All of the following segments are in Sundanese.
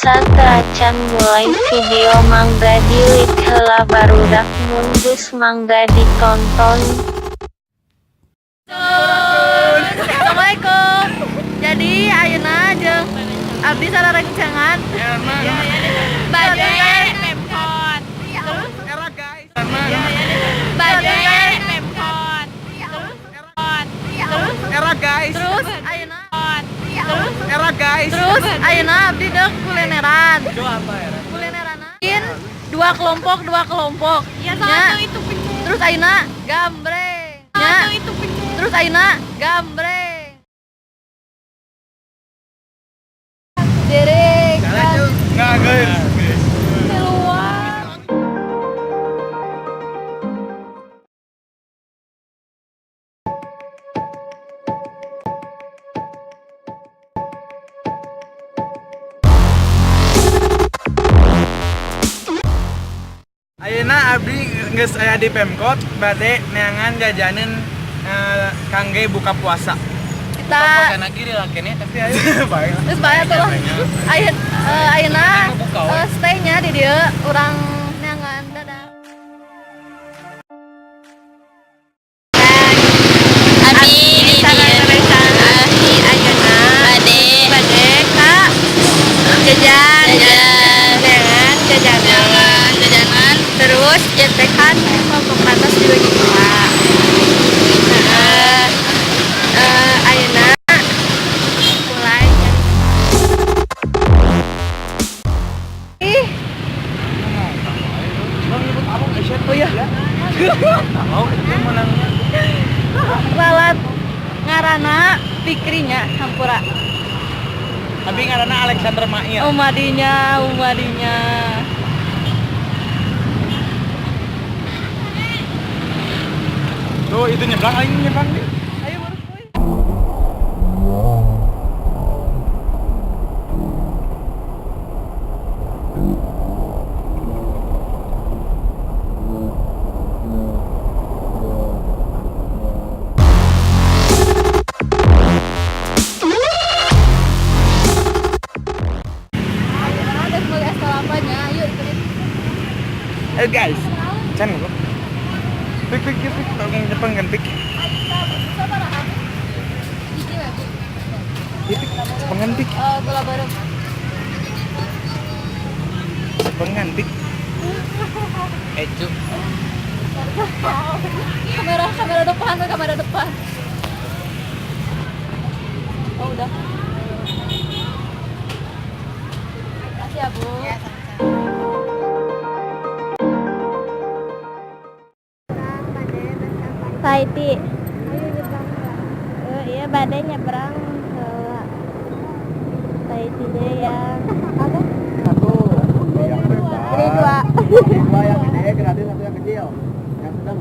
Sateuacan mulai video, mangga di like heula, barudak. Mun geus, mangga ditonton. Assalamualaikum. Jadi ayeuna jeung abdi sarerencangan bade Pemkot. Terus Era, guys. Bade Pemkot. terus Era, guys. Terus ayeuna, terus Era, guys. Terus ayeuna abdi deuk kulineran. Coba apa era? Kulineran dua kelompok, dua kelompok. Ya, Nya. salah itu pencet. Terus ayeuna gambreng. Nya. Satu itu pencet. Terus ayeuna gambreng. Derek Nggak, guys. Keluar. Ayeuna abdi geus aya di Pemkot bade neangan jajanan kangge buka puasa. Kita Lagi kene, tapi ayo. Baik. Terus bayar tuh lah. Ayeuna Buka, we. Stay-nya di dieu urang neangan. Dadah. Abi di dieu. Ayeuna Bade bade ka jajan. Jajan. Neangan jajanan. Jalan jajanan. Terus ya kan kelompok atas dibagi dua. Nah, ayeuna mulai nyari. Ih, Bang nyebut abang Aisyah. Oh iya. Tahu itu menangnya. Ralat ngarana Fikrinya, hampura. Abi ngaranna Alexander Mail. Umadinya, umadinya. Tuh, itu nyebrang, aing nyebrang nih. Ayo baru kuy. Ayo, ada beli es kelapanya, ayo ikutin. Ayo, guys. Can goblok. Pik pik pik pik, tolong Jepang kan pik. Sabaraha? Hiji we, Bu. Iya, pik. Cepengan pik. Eh, gula bareng. Cepengan pik. Ecu. Kamera, kamera depan, kamera depan. Oh, udah. Kasih ya, Bu. Tahiti. Oh, iya, bade nyebrang ke Tahitinya yang Ada? Satu. Yang besar. Ini dua. Dua yang gede gratis, satu yang kecil. Yang sedang.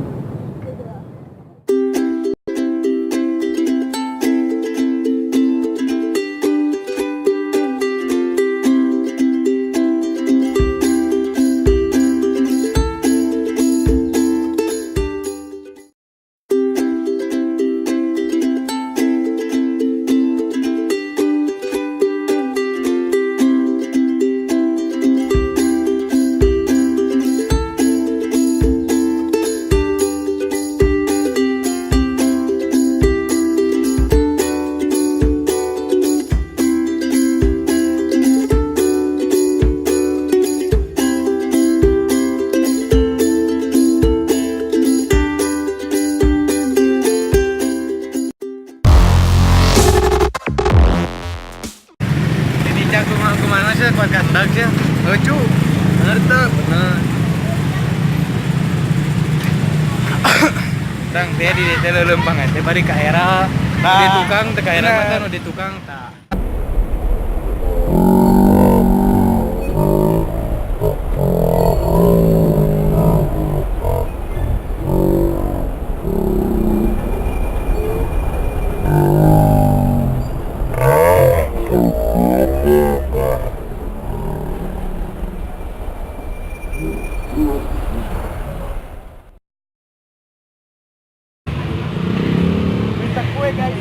Jadi cak kumaha kumaha sih kuat kandak sih. Lucu. Bener tuh, bener. Tang dia di teh leumpang teh bari ka era. Di tukang teh ka era mah teh nu di tukang tah. Minta kue, guys.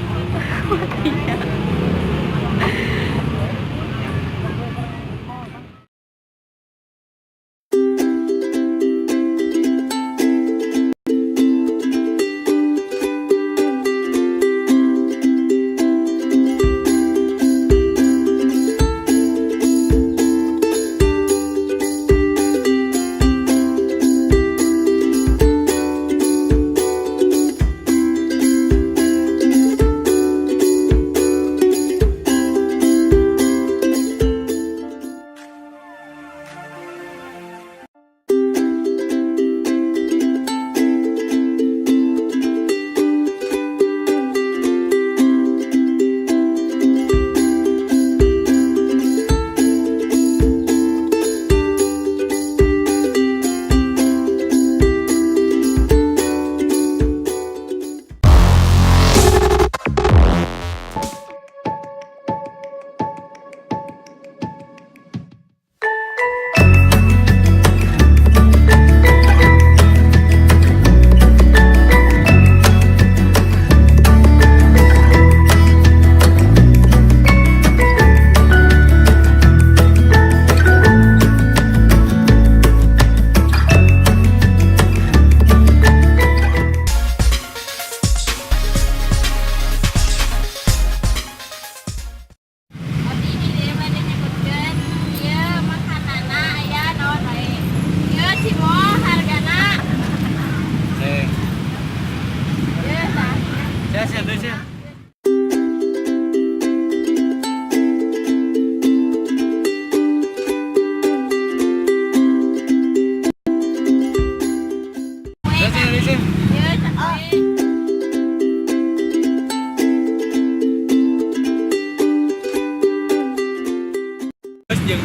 Jeung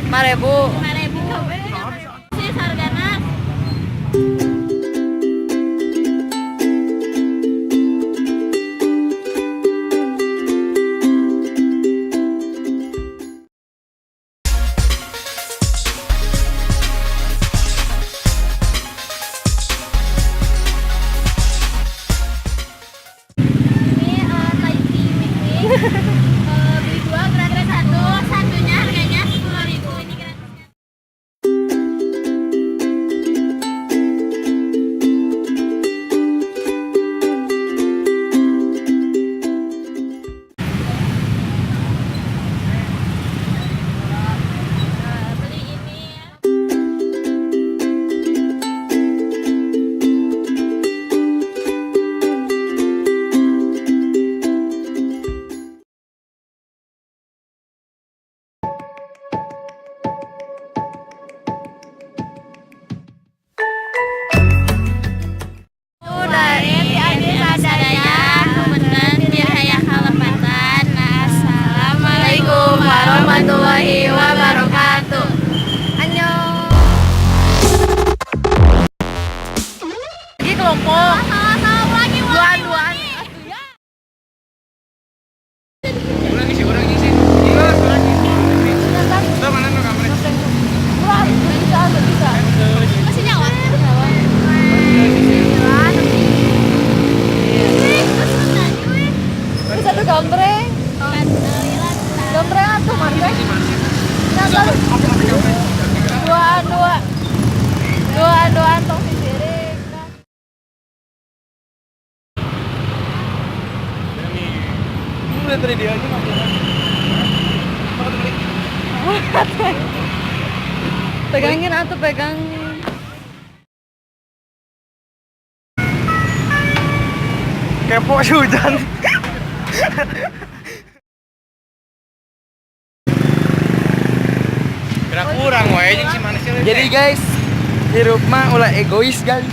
Marebu. Marebu. Sis hargana. Ini Thai tea mix. Beli dua gratis satu, satunya harganya 10.000, ini gratisnya. Beli ini ya. Dari Abdi Sadaya, kebetulan Dirhaya Kalepatan. Assalamualaikum warahmatullahi wabarakatuh. Annyeong. Lagi kelompok. Salah lagi. Duaan duaan. Urang isi, urang isi. Geus, urang isi. Tuh mana nu kamari? Wah, bisa, bisa. Masih nyawa. Bisa tuh gambreng. Gambreng atuh mari. Nah, duaan dua. Duaan duaan tong sisirik. Ini udah tadi dia aja nggak Pegangin atuh, pegangin. Kepo sih hujan. Kira kurang wae jeung si manis. Jadi guys, hirup mah ulah egois guys.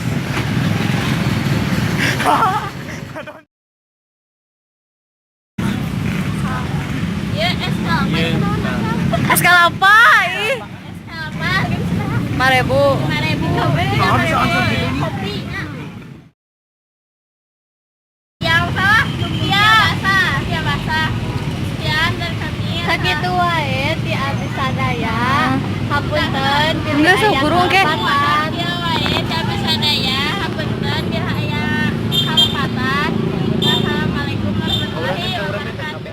Ya, es kelapa itu naon asal? Es kelapa, ih. Es kelapa Marebu. 5.000. Kopi. Yang salah, lumpia basah, lumpia basah. Sekian dari kami. Sakitu wae ti Abdi Sadaya. Hapunten Enggak, sok burung ke. Sakitu wae ti Abdi Sadaya. Hapunten bilih aya kalepatan. Wassalamualaikum warahmatullahi wabarakatuh.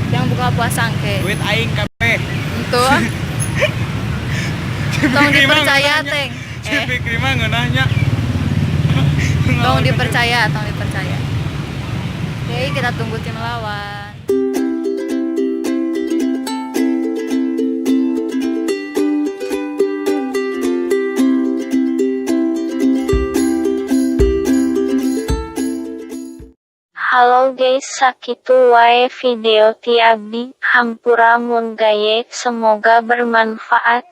Yang buka puasa engke. Duit aing kabeh. Itu. Tong dipercaya, Teng. Si Fikri mah ngeunahnya. Tong dipercaya, tong dipercaya. Oke, kita tunggu tim lawan. Halo guys, sakitu wae video ti abdi, hampura mun gayet, semoga bermanfaat.